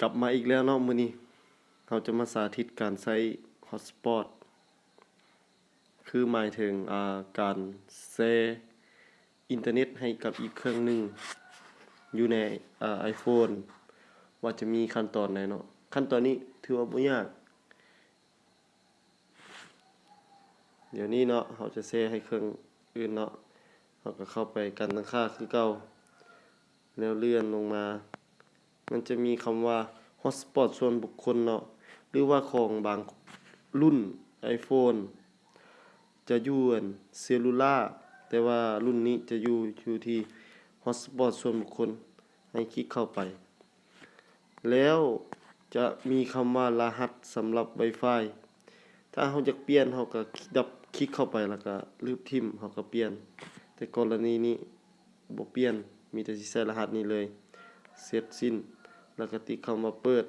ກັບມາອີກແລ້ວເນາະ, ມື້ນີ້ເຮົາຈະມາສາທິດການໃຊ້ Hotspot ຄືໝາຍເຖິງ ອາ ການແຊອິນເຕີເນັດໃຫ້ກັບອີກເຄື່ອງໜຶ່ງຢູ່ໃນ ອາ iPhone ວ່າຈະມີຂັ້ນຕອນໃດເນາະ. ຂັ້ນຕອນນີ້ຖືວ່າບໍ່ຍາກ. ດຽວນີ້ເນາະ ເຮົາຈະແຊໃຫ້ເຄື່ອງອື່ນເນາະ, ເຮົາກໍເຂົ້າໄປການຕັ້ງຄ່າຄືເກົ່າ ແລ້ວເລື່ອນລົງມາ ມັນຈະມີຄຳວ່າ Hotspot ສ່ວນບຸກຄົນເນາະ ຫຼືວ່າຂອງບາງລຸ້ນ iPhone ຈະຢູ່ອັນ Cellular ແຕ່ວ່າລຸ້ນນີ້ຈະຢູ່ ຢູ່ທີ່ Hotspot ສ່ວນບຸກຄົນ. ໃຫ້ຄລິກເຂົ້າໄປ ແລ້ວຈະມີຄຳວ່າລະຫັດສຳລັບ Wi-Fi. ຖ້າເຮົາຢາກປ່ຽນ ເຮົາກໍດັບຄລິກເຂົ້າໄປ ແລ້ວກໍລຶບຖິ້ມ ເຮົາກໍປ່ຽນ. ແຕ່ກໍລະນີນີ້ບໍ່ປ່ຽນ, ມີແຕ່ຊິໃສ່ລະຫັດນີ້ເລີຍ. ເສັດສິ້ນ ແລ້ວກໍຕິດຄຳວ່າເປີດ.